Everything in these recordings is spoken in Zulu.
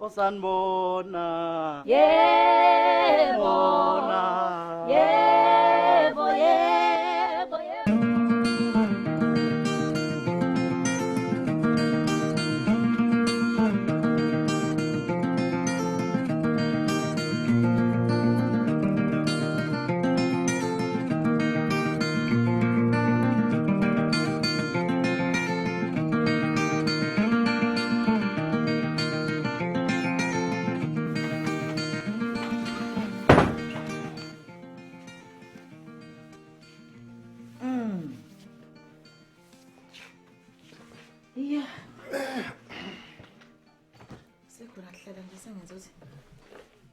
Osanibona. Yebo. Bona. Yebo, yebo, yebo. Yeah. Sekhona kuhlala nje sengenza ukuthi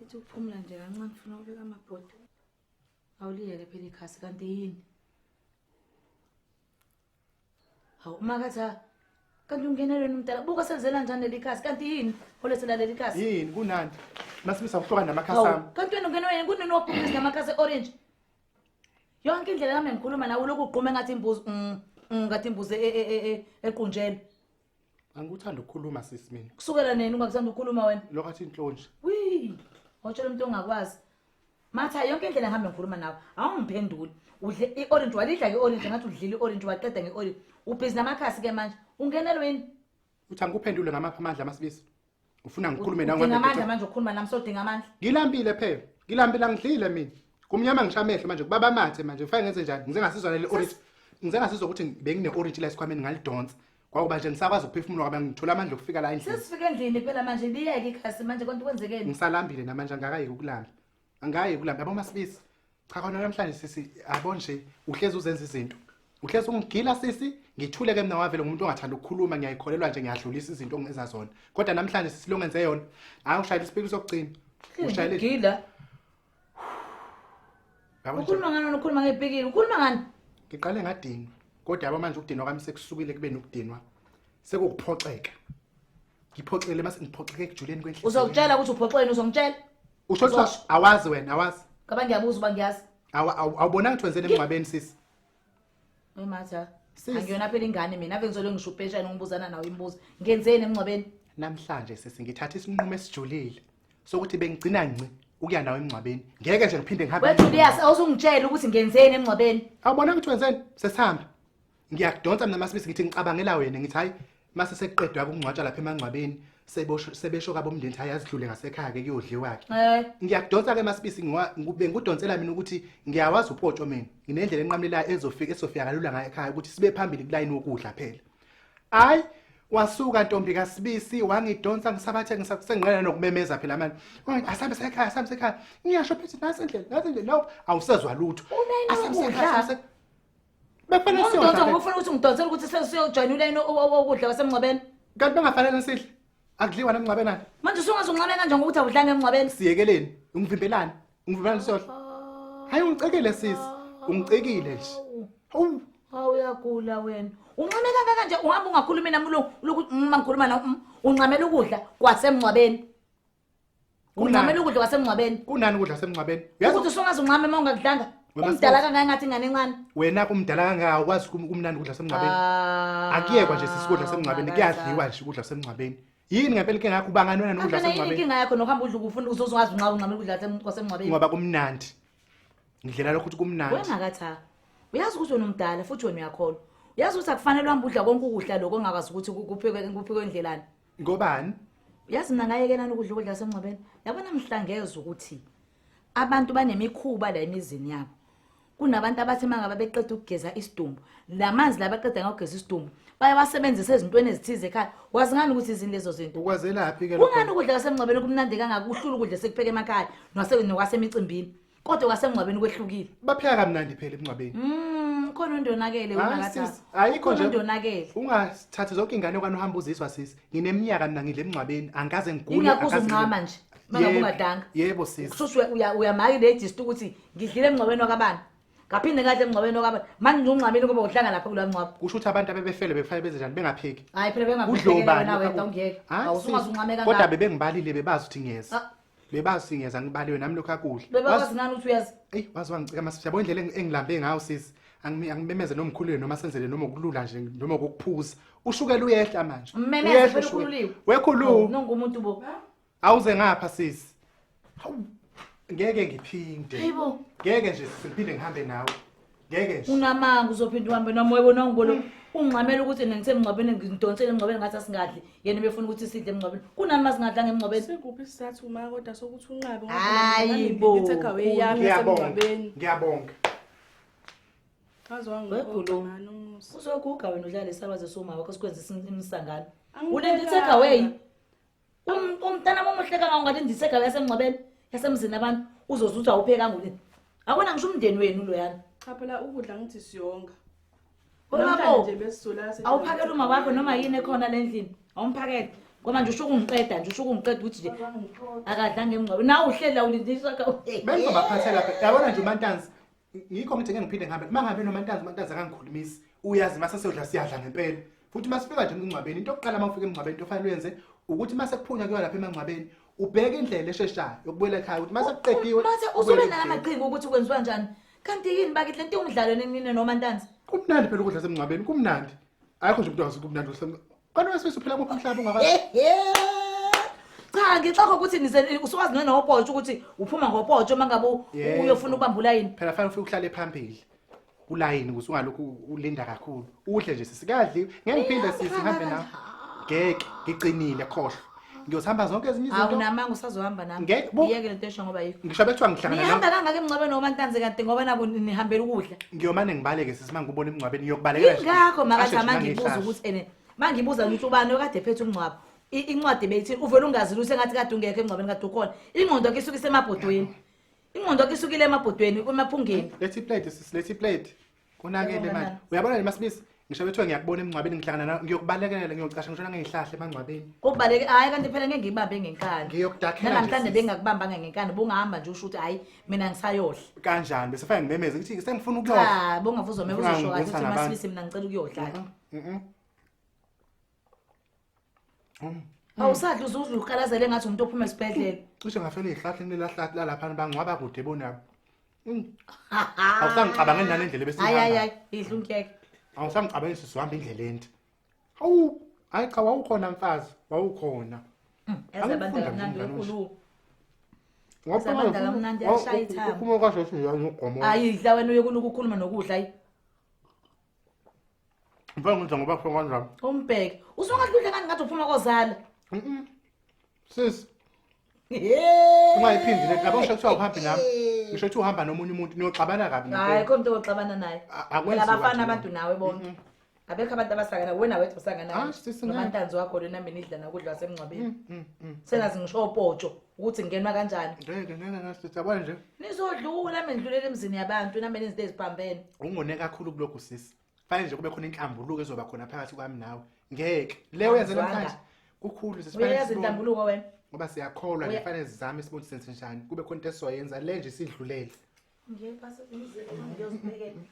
ithi ukuphumula nje kancane ngifuna ukubeka amabhodo. Awuliyeke phela ikhasi kanti yini? Hawu umakatha kanti ungenelweni umdala buka selizela njani leli khasi kanti yini olethela leli khasi? Yini kunani? Masibisa uhlukana namakhasi ami. Kanti wena ungenelweni kunini waphumisa namakhasi orange? Yonke indlela yami ngikhuluma nawe lokhu ugqume ngathi imbuzi ngathi imbuzi equnjelwe. Angikuthanda ukukhuluma sisi mina. Kusukela nini ungakuthanda ukukhuluma wena? Lokho athi inhlonje. Wii. Watshela umuntu ongakwazi. Matha yonke indlela ngihambe ngikhuluma nawe awungiphenduli. Udle i-orange walidla ke-orange ngathi udlile i-orange waqeda nge-orange. Ubhizi namakhasi ke manje. Ungenelwe yini? Uthi angikuphendule ngamaphi amandla Masibisi? Ufuna ngikhulume nawe Udinga amandla manje ukukhuluma nami sodinga amandla. Ngilambile phela. Ngilambile angidlile mina. Kumnyama ngisha amehlo manje kubaba amathe manje kufanele ngenze njani? Ngize ngasizwa nale orange. Ngize ngasizwa ukuthi bengine orange la esikhwameni ngalidonsa. Kwakuba nje ngisakwazi ukuphefumula kwabe ngithola amandla okufika la endlini. Sesifike endlini phela manje liyeke ikhasi manje konke kwenzekeni? Ngisalambile namanje angakayeki ukulamba. Angakayeki ukulamba yabo Masibisi. Cha khona namhlanje sisi yabo nje uhlezi uzenza izinto. Uhlezi ungigila sisi ngithule ke mina wavele ngumuntu ongathanda ukukhuluma ngiyayikholelwa nje ngiyadlulisa izinto ongenza zona. Kodwa namhlanje sisi longenze yona. Hayi ushayela isipiki sokugcina. Ushayele Gila. Yabo nje, Ukhuluma ngani ukhuluma ngepikili? Ukhuluma ngani? Ngiqale ngadinwa. Kodwa yabo manje ukudinwa kwami sekusukile kube nokudinwa. Sekukuphoxeka. Ngiphoxekile mase ngiphoxeke ekujuleni kwenhliziyo. Uzokutshela ukuthi uphoxeni uzongitshela. Usho ukuthi awazi wena awazi. Ngaba ngiyabuza uba ngiyazi. Awubonanga ukuthi wenzeni emngcwabeni sisi? Hey Matha. Sisi. Angiyona phela ingane mina ave ngizole ngisho upeshana ngibuzana nawe imibuzo. Ngenzeni emngcwabeni? Namhlanje sisi ngithatha isinqumo esijulile sokuthi bengigcina ngci ukuya nawe emngcwabeni. Ngeke nje ngiphinde ngihambe. We Julius awuzungitshela ukuthi ngenzeni emngcwabeni. Awubonanga ukuthi wenzeni? Sesihamba. Ngiyakudonsa mina Masibisi ngithi ngicabangela wena ngithi hayi mase sekuqedwa ukungcwatshwa lapha emangcwabeni sebosho sebesho kabomndeni hayi azidlule ngasekhaya ke kuyodliwa ke. Eh. Ngiyakudonsa ke Masibisi ngikube ngikudonsela mina ukuthi ngiyawazi upotsho mina. Nginendlela enqamulelayo ezofika esofika kalula ngayo ekhaya ukuthi sibe phambili kulayini wokudla phela. Hayi wasuka ntombi kaSibisi wangidonsa ngisabathe ngisakusenqena nokumemeza phela manje. Wangithi asambe sekhaya asambe sekhaya. Ngiyasho phethi nasi indlela nasi indlela no awusezwa lutho. Ulayini Asambe wokudla. sekhaya asambe sekhaya. Bekufanele Ungidonsa siyodla. ngoba ufuna ukuthi ngidonsele ukuthi sesiyojoyina ulayini wokudla wasemngcwabeni. Kanti bengafanele sihle. Akudliwa nemngcwabeni nani? Manje usungaze unqabe kanjani ngokuthi awudlanga emngcwabeni? Siyekeleni. Ungivimbelani? Ungivimbelani siyodla. Hayi ungicekile sisi. Ungicekile nje. Hawu. Hawu uyagula wena. Unqame kangaka nje uhamba ungakhulumi nami ulungu ulokhu uma ngikhuluma nawe uncamela ukudla kwasemngcwabeni. Uncamela ukudla kwasemngcwabeni. Kunani ukudla semngcwabeni? Uyazi Ukuthi usungaze unqame uma ungakudlanga. Wena Umdala Sibonga. kangaka ngathi ingane encane. Wena kumdala kangaka awukwazi kumnandi ukudla semngcwabeni. Ah, Akuyekwa nje sisi ukudla semngcwabeni makaza. kuyadliwa nje ukudla semngcwabeni. Yini ngempela inkinga yakho ubangani wena nokudla Kanti wena yini semngcwabeni? inkinga yakho nokuhamba udla ukufunda uze uzwazi unqaba uncamela ukudla kwasemngcwabeni. Ngoba kumnandi. Ngidlela lokho ukuthi kumnandi. Wengakatha. Uyazi ukuthi wena umdala futhi wena uyakholwa. Uyazi ukuthi akufanele uhambe udla konke ukudla lokho ongakwazi ukuthi kuphekwe kuphekwe ndlelani. Ngobani? Uyazi mina ngayekelani ukudla ukudla semngcwabeni. Yabona mhla ngezwe ukuthi abantu banemikhuba la emizini yabo. Kunabantu abathi mangabe beqeda ukugeza isidumbu, lamanzi la baqeda ngokugeza isidumbu, bayawasebenzisa ezintweni ezithize ekhaya. Wazi ngani ukuthi izini lezo zinto? Ukwazelaphi ke lokho? Kungani ukudla kwasemngcwabeni kumnandi kangaka kuhlula ukudla esekupheka emakhaya nase nokwasemicimbini? Kodwa kwasemngcwabeni kwehlukile. Bapheka kamnandi phela emngcwabeni. Khona undonakele Hayi, wena sis, ayikho nje. Undonakele. Ungathathi zonke ingane kwani uhamba uzizwa sisi. Ngineminyaka mina ngidle emngcwabeni, angikaze ngigule. Ingakho angikaze uzuncama ngibe- nje. Mangabe Yebo, ungadlanga. Yebo sisi. Kusuthi uyamaka iregister ukuthi ngidlile emngcwabeni wakabani. Ngaphinde ngadla emngcwabeni wakabani. Manje nje ungcamile ngoba uhlanga lapha kulowa mngcwabo. Kusho ukuthi abantu abebefele bekufanele benze njani bengapheki. Hayi phela Kudliwa bengaphekela ubani wena lokho? wedwa ungiyeke. Hayi, Awusungaze sis, uncame Kodwa kangaka. bebengibalile bebazi ukuthi ngiyeza. Ah. Bebazi ukuthi ngiyeza ngibaliwe nami lokho akudla. Bebakwazi ngani ukuthi uyazi? Eyi wazi wangicika masisi yabo indlela engilambe ngayo sisi. Angimemeze noma ngikhulule noma senzele noma ukulula nje noma ukuphuza. Ushukela uyehla manje. Mmemeze Uyehla phela ushukela. ukhululiwe. Wekhulu. Nonke umuntu bo. Awuze ngapha sisi. Hawu. Ngeke ngiphinde. Hayibo. Ngeke nje sisi ngiphinde ngihambe nawe. Ngeke nje. Unamanga uzophinde uhambe noma webona ngibona ungxamela ukuthi mina ngisemngcwabeni ngidonsele emngcwabeni ngathi asingadli yena ubefuna ukuthi sidle emngcwabeni kunani masingadlanga emngcwabeni Sikuphi isizathu ma kodwa sokuthi unqabe Hayi bo. I-take away yami Ngiyabonga. yasemngcwabeni. Ngiyabonga. Ngaze Webhulu. wangiphoxa mani umusa. Uzoguga wena udlale isakwazi soma wakho sikwenza imisangano. Angibhekanga. Ulenza i-take away. Umntana omuhle kangaka ungalenza i-take away yasemngcwabeni yasemzini abantu uzoze uthi awuphekanga ulini. Akona ngisho umndeni wenu loyana. Cha phela ukudla ngithi siyonga. Baba Namhlanje bo. nje besizolala sidla Awuphakele uma wakho noma yini ekhona le ndlini. Awumphakele. Ngoba nje usho ukungiqeda nje usho ukungiqeda ukuthi nje akadlanga emngcwabeni. Nawe uhleli la ulinde i-take away. Bengizobaphathela phela. Yabona nje uMantanzi ngikho ngithi ngeke ngiphinde ngihambe. Uma ngihambe noMantanzi uMantanzi akangikhulumisi. Uyazi mase siyodla siyadla ngempela. Futhi masifika nje emngcwabeni into yokuqala uma ufika emngcwabeni into ofanele uyenze ukuthi mase kuphunywa kuyiwa lapha emangcwabeni ubheke indlela esheshayo yokubuyela ekhaya ukuthi mase kuqediwe Mathe ubuyele usube ekudleni. nalamaqhinga ukuthi kwenziwa njani. Kanti yini bakithi lento umdlalo nenine noma Ntanzi? Kumnandi phela ukudla semngcwabeni kumnandi. Ayikho nje umuntu ongazi kumnandi ukudla. Kanti wesifisa uphila kuphi umhlaba ungakazi? Cha ngixoxa ukuthi nize usuwazi nopotsho ukuthi uphuma ngopotsho mangabe Yebo. uyofuna ukubamba ulayini. Phela fanele ufike uhlale phambili. Kulayini ukuze ungalokhu ulinda kakhulu. Udle nje sisikadli. Ngeke ngiphinde sisi ngihambe nawe. Ngeke ngiqinile khohlwa. Ngiyosihamba zonke ezinye izinto. Awunamanga usazohamba nami. Ngeke, bu- Iyeke lento esho ngoba yikho. Ngisho bethiwa ngihlangana Nihamba nawe. kangaka emngcwabeni noma Ntanzi kanti ngoba nabo nihambela ukudla. Ngiyomane ngibaleke sisi mangikubona emngcwabeni ngiyokubalekela nje. Ingakho makathi Ashe nje amangibuza nangehlahla. ukuthi ene mangibuza ukuthi ubani okade ephethe umngcwabo. Incwadi beyithini uvela ungazi lutho engathi kade ungekho emngcwabeni kade ukhona. Ingqondo yakho isuke isemabhodweni. Ingqondo yakho isukile emabhodweni emaphungeni. Lethi iplate sisi lethi iplate. Konakele Yabona manje. nani? Uyabona nje masibisi ngisho bethiwa ngiyakubona emngcwabeni ngihlangana nawe ngiyokubalekela ngiyocasha ngisho nangezihlahla emangcwabeni. Kubaleke hayi kanti phela ngeke ngikubambe ngenkani. Ngiyokudakhela nje, Namhlanje sisi. bengakubambanga ngenkani bungahamba nje usho ukuthi hayi mina ngisayodla. Kanjani bese fanele ngimemeze ngithi sengifuna ukuyodla. Cha bongavuzwa mebe Ngifuna uzosho kahle ngibuyisana ukuthi nabantu. masibisi mina ngicela ukuyodla. Mhm. Awusadli uzudla uqalazele ngathi umuntu ophuma esibhedlela. Cishe ngafela ezihlahleni lelahlathi lalaphana bangcwaba kude bonabo. Awusangicabangeli nale ndlela Hayi hayi ebesihamba. hayi idla unkeke. Awusangicabangeli sisihamba indlela ende. Hawu, hayi cha wawukhona mfazi, wawukhona. Yazi abantu Angifunda kamnandi nje umngane wekhulu. Ngoba Abantu kamnandi ashaya ithambo. Ukhuluma kahle nje ngogoma. Hayi idla wena uye kunuka ukukhuluma nokudla hayi. Mfana ngidla ngoba kho kanjani? Umbheke. Usungathi kudla kanti ngathi uphuma kozala. Mhm. Sis, Hey. ungayiphindi le yabo ngisho kuthiwa uhambe nami. Ngisho kuthiwa uhamba nomunye umuntu niyoxabana kabi Hayi ngempela. khona umuntu oxabana naye. Akwenziwa Phela abafana nje. abantu nawe bonke. Abekho abantu abasangana wena wedwa usangana. Ah, sisi, ngeke. Nomantanzi wakho lona mina idla nakudla wasemngcwabeni. Mm, mm. Sengazi ngisho opotsho ukuthi ngenwa kanjani. Ngeke ngeke ngasithi yabona nje. Nizodlula mendlulele emzini yabantu nami izinto eziphambene. Ungone kakhulu kulokhu sisi. Fanele nje kube khona inhlambuluko ezoba khona phakathi kwami nawe. Ngeke. Le uyenze Angizwanga. namhlanje. Kukhulu sisi. fanele Uyayazi sibone. inhlambuluko wena. Ngoba siyakholwa nje Uya- fanele sizame sibone senze njani. Kube khona into esizoyenza le nje sidlulele. Ngiyephasa ngiyozibhekela.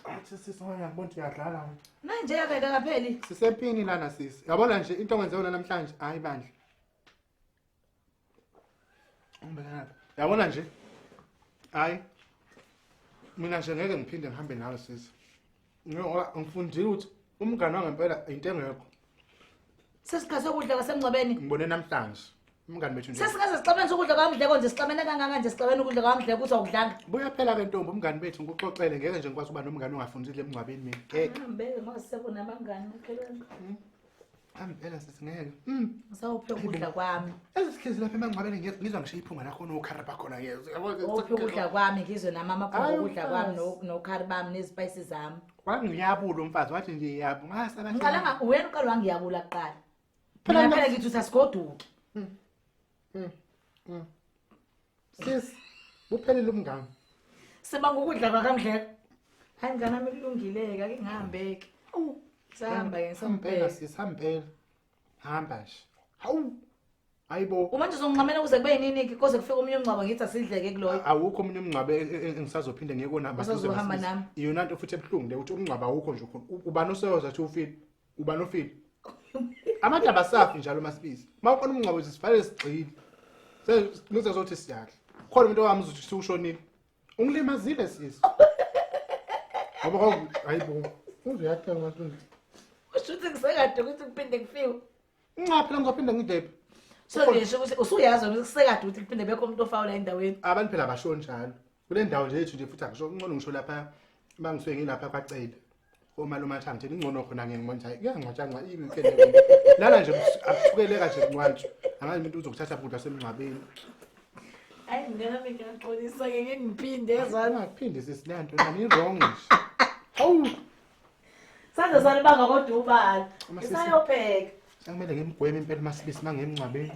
Athi sisi ngoba ngiyakubona ukuthi uyadlala. Manje yakhe kapheli. Sisempini lana sisi. Yabona nje into ongenze yona namhlanje hayi bandla. Ungibeka lapha. Yabona nje. Hayi. Mina nje ngeke ngiphinde ngihambe nawe sisi. Ngoba ngifundile ukuthi umngane wangempela into engekho. Sesiqase ukudla kwasemngcwabeni. Ngibone namhlanje. Umngane bethu nje. Sesingaze sixabene ukudla kwamdleko nje sixabene kangaka nje sixabene ukudla kwamdleko ukuthi awudlanga. Buya phela ke ntombi umngane bethu ngikuxoxele ngeke nje ngikwazi ukuba nomngane ongafundile emngcwabeni mina. Ngeke. Ngambeke ngoba sisebona abangani makhelwane. Hambela sisi ngeke. Ngisawuphe ukudla kwami. Ezisihlezi lapha emangcwabeni ngizwa ngisho iphunga lakhona ukhari bakhona ngezwe. Uphe ukudla kwami ngizwe nami amaphunga Hayi, okudla kwami umfazi. nokhari bami nezipayisi zami. Wangiyabula umfazi wathi nje yabo ngasaba. Ngiqala nga wena uqala wangiyabula kuqala. Phela Mina mina- phela ngithi uthi asigoduke. Sis, buphelile umngane. Sibanga ukudla kwakamdleko. Hayi mngani wami kulungile-ke ake ngihambeke. Sahamba ke Hambela ngisampela. sis, hambela. Hamba nje. Hawu. Hayibo. Uma nje uzongincamela kuze kube yinini-ke koze kufike omunye umngcwabo ngithi asidleke kuloyo. Awukho omunye umngcwabo engisazophinde ngiye kona Osazohamba nami. Iyona nto futhi ebuhlungu le ukuthi umngcwabo awukho nje khona. Ubani oseyoza athi ufile? Ubani ofile? Abantu abasafi njalo masibisi. Mawukhona umngcwabo sifanele sigxile. Senizothi siyadla. Khona umuntu owami uzothi usushonile. Ungilimazile sisi. Ngoba kwaku hayibo. Uzoyathenga masibisi. Usho ukuthi kusekade ukuthi kuphinde kufiwe. Nca phela ngizophinde ngidlephi. So ngisho ukuthi usuyazi wena kusekade ukuthi kuphinde bekho umuntu ofawula endaweni. Abantu phela abasho njalo. Kule ndawo nje yethu nje futhi akusho ngcono ngisho lapha uma ngisuke ngilapha kwaCele. Omalume athi angitheni ingcono khona ngeke ngibone ukuthi kuyangcwatshangcwa i-weekend. Lana nje akuthukeleka nje kuncwantshwa. Angazi umuntu uzokuthatha ukudla semngcwabeni. Hayi mngane wami ngiyaxolisa ke ngeke ngiphinde ezwana. Ungaphinde sisi le nto nani wrong nje. Hawu. Saze salibanga kodwa ubani. Uma sisi- Ngisayopheka. Sekumele ngimgweme impela uMasibisi uma ngiye emngcwabeni.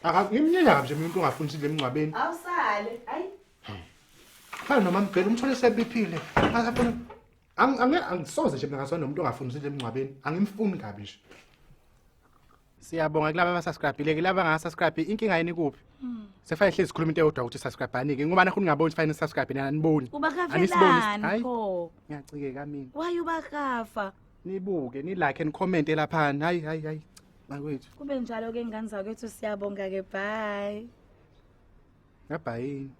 Aka ngimnyenya kabi nje umuntu ongafuni sidle emngcwabeni. Awusale. Hayi. Fana noma mgcela umthole sebiphile. Akafuna angisoze nje mina ngazwana nomuntu ongafuni sidle emngcwabeni. Angimfuni kabi nje. Siyabonga kulaba abasubscribe-ile kulaba abangasubscribe inkinga yini kuphi? Sekufanele hlezi sikhuluma into eyodwa ukuthi subscribe anike ngoba nakho ningaboni ukuthi fanele subscribe nina aniboni. Anisiboni. Ubakafelani Hayi. pho? Ngiyacikeka mina. Why ubakafa? Nibuke ni like and comment laphana. Hayi hayi hayi. Bakwethu. Kube njalo ke ngane zakwethu siyabonga ke bye. Ngabhayini.